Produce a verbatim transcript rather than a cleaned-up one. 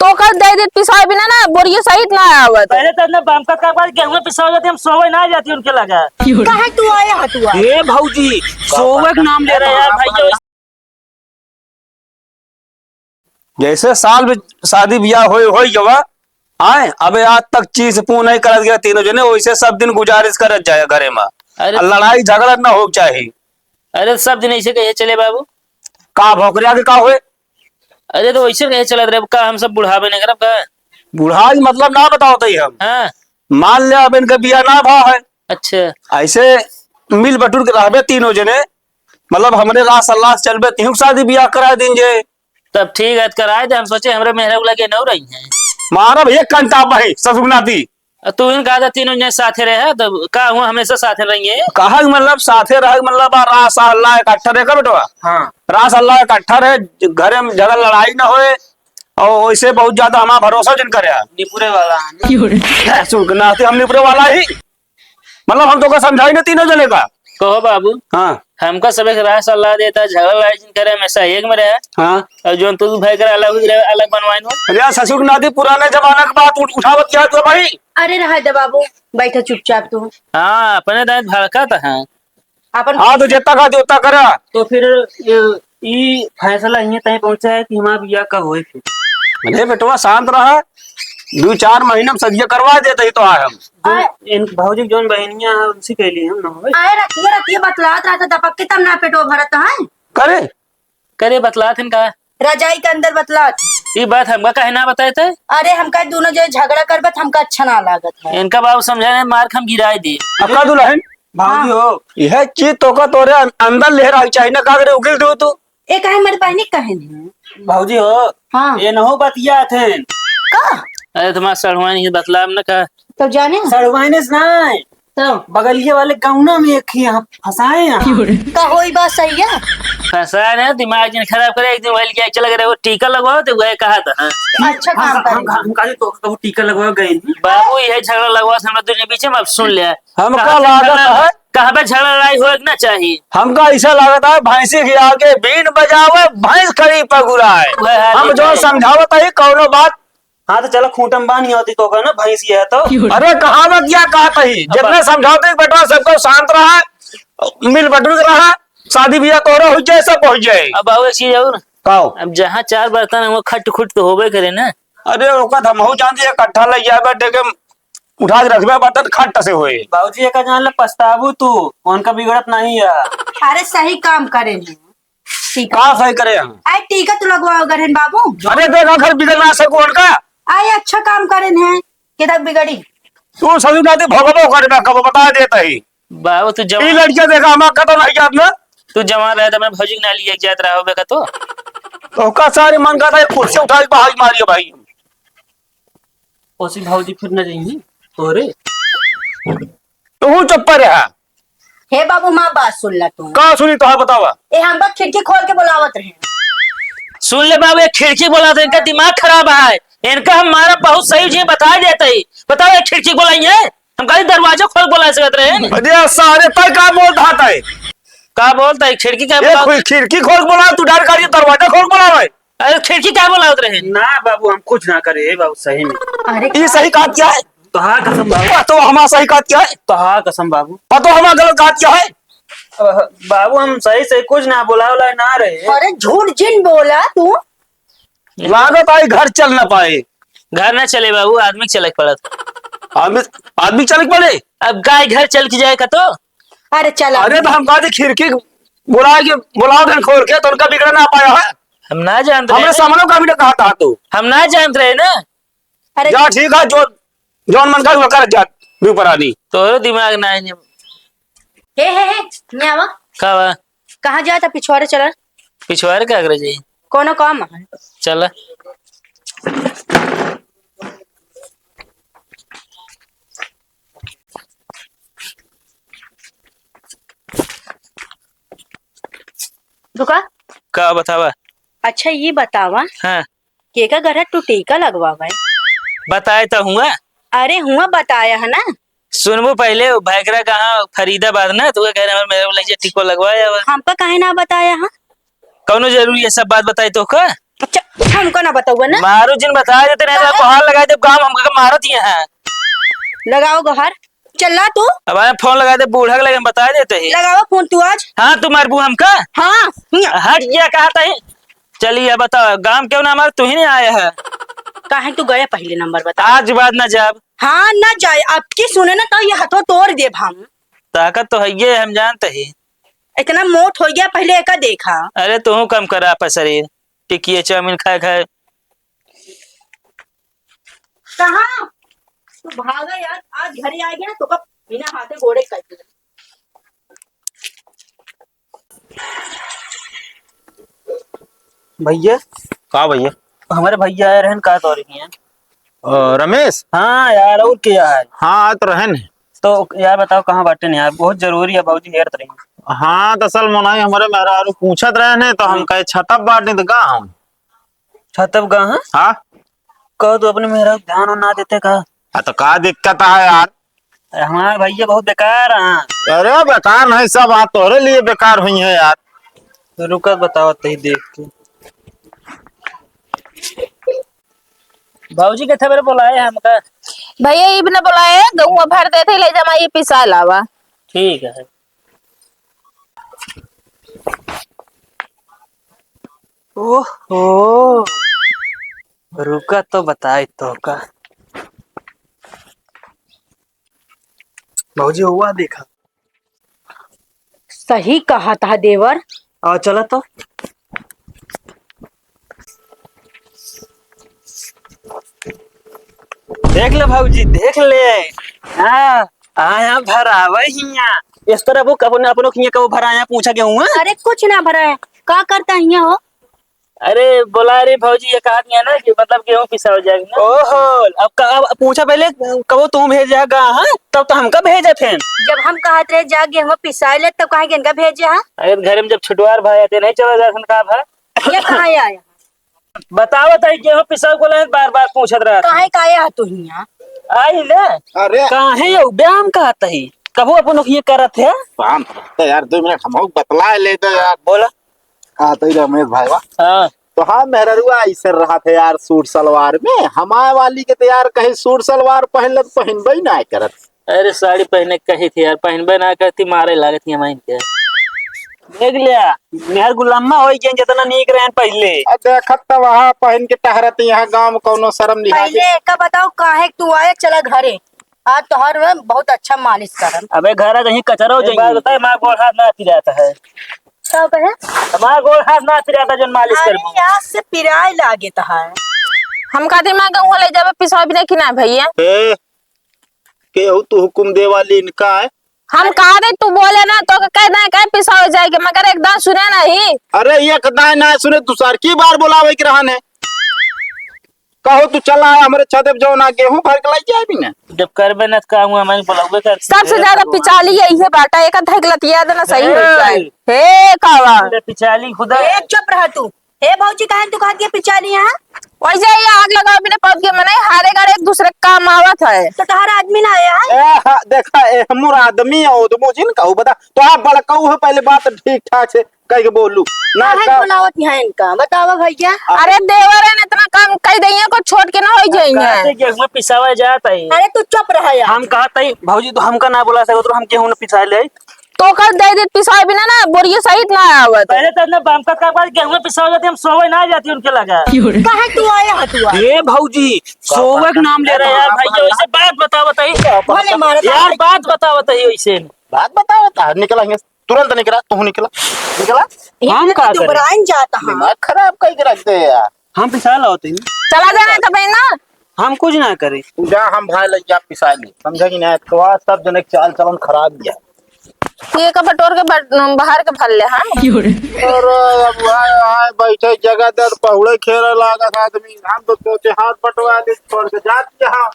तो कल दे देत पिसवाए बिना ना, बोरिया सहित ना आवत। पहले तो अपने बमकत का बाद गेहूं पिसवा जाती, हम सोवे ना जाती उनके लगा। काहे तू आया है, तू आया? ए भौजी, सोवे के नाम ले अरे रहा यार है। भैया, जैसे साल में शादी ब्याह होए, होई गवा, आए, अबे आज तक चीज से पूं नहीं करत गया तीनों जने, वैसे सब दिन गुजारिश करत जाए घरे में। अरे और लड़ाई झगड़ा ना हो चाही। अरे सब दिन ऐसे कहे चले बाबू? का भोकरिया के का होए? अरे तो वैसे कहे चलत रहे, का हम सब बुढ़ावे नहीं करब का? बुढ़ाई मतलब ना बताओ तई हम। हाँ। मान ले अब इनका बिया ना भा है। अच्छा। ऐसे मिल बटुर के रहबे तीनों जने, मतलब हमरे राय सलाह से चलबे, तिहुक शादी बियाह करा दीन जे। तब ठीक है, कराए दे। हम सोचे हमरे मेहरा लगे नौ रही हैं। मारब एक कंटा भाई ससुर नाती। अ, तू इन कहा था तीनों जने साथे रहे, तब का हुआ हमेशा साथे रही है? कहा कि मतलब साथे रहे, मतलब आ राय सलाह इकट्ठा रहे का बेटवा? हाँ। राय सलाह इकट्ठा रहे, घरे में झगड़ा लड़ाई ना होए, और वैसे बहुत ज्यादा हमारा भरोसा जिन करे। निपुरे वाला है ना? ससुर नाती हम निपुरे वाला ही। मतलब हम तोका समझाई ना तीनों जने का। कहो बाबू। हाँ। हमका सब एक राय सलाह देता, झगड़ा लड़ाई जिन करे, हमेशा एक में रहे। हाँ। और जो तू भाई करे अलग ही रहे, अलग बनवाइन हो। अरे यार, ससुर नाती पुराने जमाना के बात उठ-, उठावत क्या तू भाई? अरे रहा दे बाबू, बैठा चुपचाप तू। हाँ, अपने दांत भड़का तो है। अपन हाँ, तो जितना कहा उतना करा। तो फिर ये, ई फैसला इहाँ तय पहुँचा है कि हमारा बियाह कब होए फिर? अरे बेटवा, शांत रहा, दो चार महीना में सदिया करवा देते ही तो आए हम। जो आए। इन भौजी के जौन बहनिया है, उनसे कह लिए हम ना होए। आए रतिया, रतिया बतलात रहता दपक के, तब ना पेटवा भरत है। करे? करे बतलात हन का? रजाई के अंदर बतलात। ई बात हमका काहे ना बताए थे? अरे हमका दोनों जो झगड़ा करबत, हमका अच्छा ना लागत है। इनका बाबू समझाए, मार के हम गिराए दिए। अब का दुल्हन? भौजी हो। यह चीज तो का तोरे अन-, अंदर ले रहा चाहिए ना, का करे उगिल दो तू। ए काहे हमारे बहनी कहे नहीं? भौजी हो। हाँ। ये नहो बतिया थे। का? अरे तुम्हारा सड़वाइन ही बतलाब न का। तो जाने? सड़वाइन से नहीं। तो? बगलिए वाले गौना में एक ही यहाँ फंसाए हैं। का होई बात सही है? फंसाए ना, दिमाग जिन खराब करे, एक दिन वही क्या चल गए, वो टीका लगवाओ तो वह कहा था। अच्छा काम हम, करे। हम, हम कहा तो, तो टीका लगवा गए नहीं। बाबू, यह झगड़ा लगवा से हमरा दुनिया बीच में, अब सुन ले। हमका कहाँ पे लागत झगड़ा, है? कहाँ पे झगड़ा लड़ाई होए के ना चाहिए? हमका ऐसा लागत है, भैंसी के आगे बीन बजावे, भैंस खड़ी पगुराए। वह है हम जो लेकिन समझावत है, कौनो बात। हाँ, तो चलो, खूंटम बानी होती तो का ना, भैंस ये है तो। अरे, कहावत क्या कहत ही? अब जितने समझावत ही, बेटवा, सबको शांत रहा, मिल बटुर के रहा, शादी बियाह तोहरा हो जाए, सब हो जाए। अब आओ एक चीज और। काओ? अब जहाँ चार बर्तन है, वो खट खुट तो होबे करे ना। अरे, ओका तो हमहू जानते, इकट्ठा ले जाबे, देखे, उठा के रखबे बर्तन, खट से होए। बाबूजी, एका जान ले, पछताबू तू, उनका बिगड़त नहीं है। अरे, सही काम करे हैं। टीका। का सही करे हैं? आए, टीका तो लगवाओ गरहन बाबू। अरे, देखा, घर बिगड़ ना सको उनका। आए, अच्छा काम करे हैं, के तक बिगड़ी। तू सही ना दे, भगबो करबे, कब बता देता ही। बाबू, तू जवान ई लड़कियां देखा, हमारा खत्म नहीं किया आपने। तू जवान रहे तो अपने भौजी के ना लिए जात रहा होबे का तो। तो का सारे मन का था, एक कुर्सी उठा के बाहर मारिए भाई। ओसी भौजी फिर न जाइए तोरे। तू चुप पर रहा। हे बाबू, माँ बात सुन ला तू। का सुनी तो है बतावा। ए, हम बस खिड़की खोल के बुलावत रहे। सुन ले बाबू, एक खिड़की बोला तो इनका दिमाग खराब है। इनका हम मारा बहुत सही जी बता देते ही। बताओ, एक खिड़की बोलाई है? हम कहीं दरवाजा खोल बोला सकत रहे हैं। अरे सारे, तय का बोलत है तय? का बोलत है? खिड़की का ये बोला? कोई खिड़की खोल बोला, तू डर का ये दरवाजा खोल बोला भाई? अरे खिड़की का बोलावत रहे? ना बाबू, हम कुछ ना करे, हे बाबू, सही में। अरे ये सही कहा क्या है? तो हाँ कसम बाबू। तो हमारा सही कहा क्या है? तो हाँ कसम बाबू। और तो हमारा गलत कहा क्या है? अ, बाबू, हम सही से कुछ ना बोला, बोला ना रहे। अरे झूठ जिन बोला तू। लागत आई घर चल ना पाए। घर ना चले बाबू, आदमी के चले के पड़त। आदमी, आदमी चले के पड़े? अब गाय घर चल के जाए का तो? अरे चला। अरे तो हम कहा थे खिड़की बुला के, बुलाओ दिन खोल के, तो उनका बिगड़ ना पाया है। हम ना जानत रहे हमरे ना। सामने का भी ना कहा था तू। हम ना जानत रहे ना। अरे जा ठीक है, जो, जौन मन का वो कर जा, भी ऊपर आनी। तोरो दिमाग ना है। हे, हे, हे, ने आवा। का बा? कहाँ जाता? पिछवारे चला। पिछवारे का करे जाई? कोनो काम है? चला। रुका। का बतावा? अच्छा, ये बतावा। हाँ। केका घर है तू टीका लगवावे? बताए तो हुआ। अरे हुआ बताया है ना। सुनबू पहले, वो भैकरा कहाँ फरीदाबाद ना, तो वो कह रहे, "हमारे मेरे को ले जा, टीको लगवाया हुआ।" हमका काहे ना बताया है? कौनो जरूरी है सब बात बताई तो का? अच्छा, हमका ना बताउआ ना। मारू जिन, बताइ देते, नहीं तो काहे? गोहार लगाइ देब, गाँव हमका मारत ही हैं। लगाओ गोहार, चला तू। अब आए फोन लगाइ दे, बूढ़ा के लगे हम बताइ देते ही। लगावा फोन तू आज। हाँ, तू मारबू हमका? हाँ। हट गया, कहा तही। चलिए, बताओ, गाँव क्यों ना हमारे, तू ही नहीं आया है। काहे तू गया पहले नंबर बता। आज बाद ना जाब। हाँ, ना जाए, अब की सुने ना तो ये हथो तोड़ देब हम। ताकत तो है ये, हम जानते ही। इतना मोट हो गया, पहले एका देखा। अरे, तू कम करा आपा शरीर, टिकिए चाउमीन खाए खाए। कहाँ? तू भागा यार, आज घरे आ गया तो का बिना हाथे गोड़े कर दिया। भैया। का भैया? हमारे भैया आए रहन, का तोरे किया? अ, रमेश? हाँ यार, और क्या है? हाँ, आए तो रहन। तो यार बताओ, कहाँ बाटे नहीं यार, बहुत जरूरी है, भौजी हेरत रही। हाँ, दरअसल मोनाई हमारे मेहरारू पूछत रहन, तो हम हम्म। कहे छतप बाटे, तो का हम? छतप गा, हाँ? हाँ। कहो, तू अपने मेहरारू ध्यान ना देते का? हाँ, तो का दिक्कत है यार? अरे, हमार भैया बहुत बेकार हैं। अरे, बेकार नहीं, सब बात तोहरे लिए बेकार हुई है यार। तो रुका, बताओ, तही देख के। भौजी के थबरे बोलाए हैं हमका। भैया, ई बिना बोलाए गहुआ भर देते, ले जा, माई पिसा लावा। ठीक है। ओहो, रुका तो बताई तो का। भौजी, हुआ देखा। सही कहा था देवर। आ, चला तो। देख ले भौजी, देख ले। हाँ, आया भरावे हिया। इस तरह वो अपने, अपनों के हिया कबो भराया, पूछा के हुआ? अरे कुछ ना भराया, का करता हिया हो? अरे बोला रे भौजी, ये कहा दिया ना कि मतलब गेहूं पिसाओ जाएगा ना। ओहो, अब का, अब पूछा पहले, कबो तू भेजा गा, हाँ? तब तो हमका भेजा थे। जब हम कहत रहे जा गेहूं पिसाए ले, तब काहे के इनका भेजे, हाँ? अरे घर में जब छुटवार भाई आते नहीं चला जात का भाई? ये कहाँ आया? बताओ ताई, गेहूं पिसाओ को ले बार बार पूछत रहा था। काहे का आया तू हिया? आई ले। अरे। काहे यो ब्याम कहत ही? कबो अपन ये करत है? काम तो यार, दो मिनट हमहू बतला ले दे यार। बोला। कहत ही रमेश भाई बा। हाँ। तो हाँ, मेहररुआ ऐसे रहत है यार, सूट सलवार में। हमारे वाली के तो यार कहीं सूट सलवार पहन ले तो पहनबे ही ना करत। अरे साड़ी पहने कही थी यार, पहनबे ना करती, मारे लागत ही हमारे इनके। देख लिया, मेहर गुलामा हो गए जितना नीक रहन पहले। अब देखत तो वहाँ पहन के टहरत यहाँ गाँव में कौनो शर्म लिहाज। पहले का बताओ काहे तू आए, चला घरे। आज तोहर में बहुत अच्छा मालिश करम। अबे घर आ कहीं कचरा हो एक बात जाएंगे। बताए, माँ गोड़ हाथ ना पिराता है। का कहे? माँ गोड़ हाथ ना पिराता जौन मालिश अरे करबो। यहाँ से पिराए लागे तहार। हम का दिमाग हुआ ले जाबे पिसवा बिना कि ना भैया? ए, केहू तू हुकुम दे वाली इनका है? हम कहा दे तू बोले ना तो कह दे कह पिसवा जाएगी मगर एक दान सुने नहीं। अरे एक दान ना सुने, दूसर की बार बोलावे के रहन है। कहो तू चला आया हमरे छते पे जौन आ गेहूं भर के लाई जाए भी ना। जब करबे ना तो का हुआ, मैं बोलावे कर। सबसे ज्यादा पिचाली यही है बाटा, एक धक लतिया देना सही हो जाए। ए! हे कावा। अरे पिचाली खुदा। ए, चुप रह तू। हे भौजी, काहे तू कहत ये पिचाली यहाँ? वैसे ये आग लगाओ बिना पद के मने हारे गाड़े एक दूसरे के काम आवत है। तो तोहरा आदमी ना आया है? ए, हा, देखा, ए, हमर आदमी है, वो तो मुझे न कहू, बता। तो आप बड़काऊ है, पहले बात ठीक ठाक से कह के बोलू। ना काहे का बोलावत यहाँ इनका? बतावा भैया। अरे देवर है ना, इतना काम कह दइए को छोट के ना हो जाइए। काहे गेहूं पिसावा जात है? अरे तू चुप रह यार। हम कहत है, भौजी तो हमका ना बोला सकत, हम गेहूं न पिसा ले। तो कल दे दे पिसाए बिना ना, बोरिये सहित ना आवत। पहले तो इतना बमकत का बात गेहूं पिसावा जाती, हम सोवे ना जाती उनके लगा। काहे तू आया है तू? ये भौजी, सोवे के नाम ले रहे यार भैया, वैसे बात बतावत है। भले मारत यार, है। बात बतावत है वैसे। बात बतावत है, निकला हियां। तुरंत निकला, तू निकला, निकला। हम का करें? दुबराइन जाता है। दिमाग खराब कई के रख दे यार। हम पिसा लाओ तीन। चला जाना था बहन ना। हम कुछ ना करें। तू जा, हम भाई लग जा पिसा ले, समझे कि नहीं? तो आज सब जने के चाल चलन खराब ही है। ये का बटोर के बट-, बाहर के भर ले, हाँ? अरे अब भाई, भाई बैठे जगह दे, पहुड़े खेले लागत आदमी। हम तो सोचे हाथ बटवा दे, छोड़ के जात यहाँ।